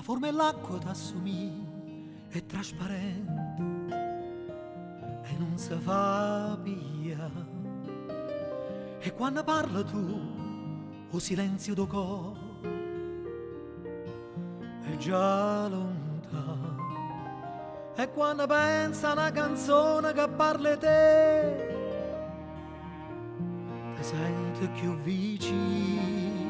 Forma 'e ll'acqua t'assumiglia, è trasparente e nun se fa piglià. E quanno parle tu, 'o silenzio d' 'o core è già luntano. E quanno penso a na canzone che parla 'e te, te sento cchiù vicino.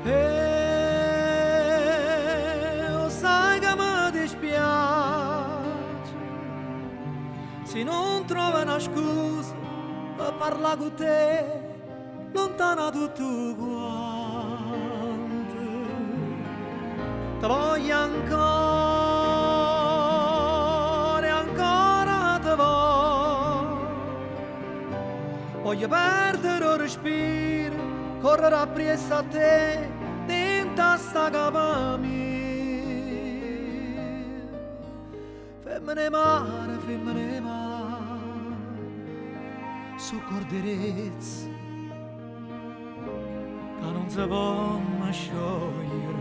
E 'o ssaje che me dispiace si nun trovo na scusa pe parlà cu te, luntano 'a tuttu quante. Te voglio ancora e ancora te voglio. Voglio perdere 'o respiro, correre appriesso a te dint'a sta capa mia. Femmene 'e mare, femmene 'e mare, so' corde 'e rezza ca nun se ponno sciogliere.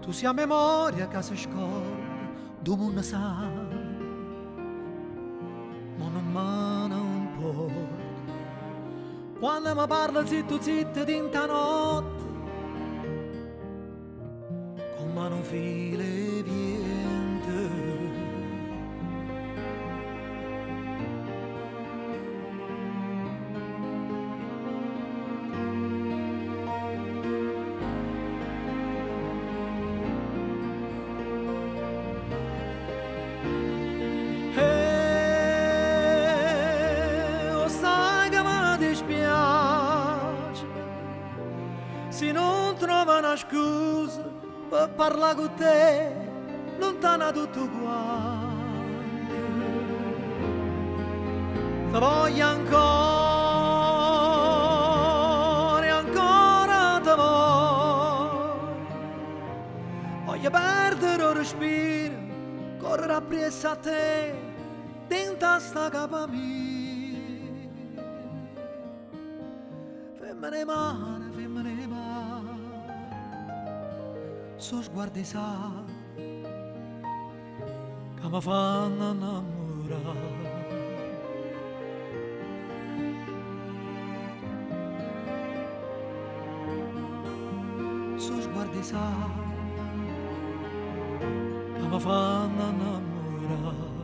Tu si' 'a memoria ca se scorda d' 'o munno sano, ma nun me ne 'mporta. Quanno me parle zittu zitto dint' 'a notte, comm'a nu filo 'e viento. E 'o ssaje che me dispiace si nun trovo na scusa pe parlà cu te, luntano 'a tuttu quante. Te voglio ancora e ancora te voglio. Voglio perdere 'o respiro, correre appriesso a te dint'a sta capa mia. Femmene 'e mare, femmene 'e mare, so' sguarde 'e sale ca me fanno 'nnammurà. So' sguarde 'e sale ca me fanno 'nnammurà.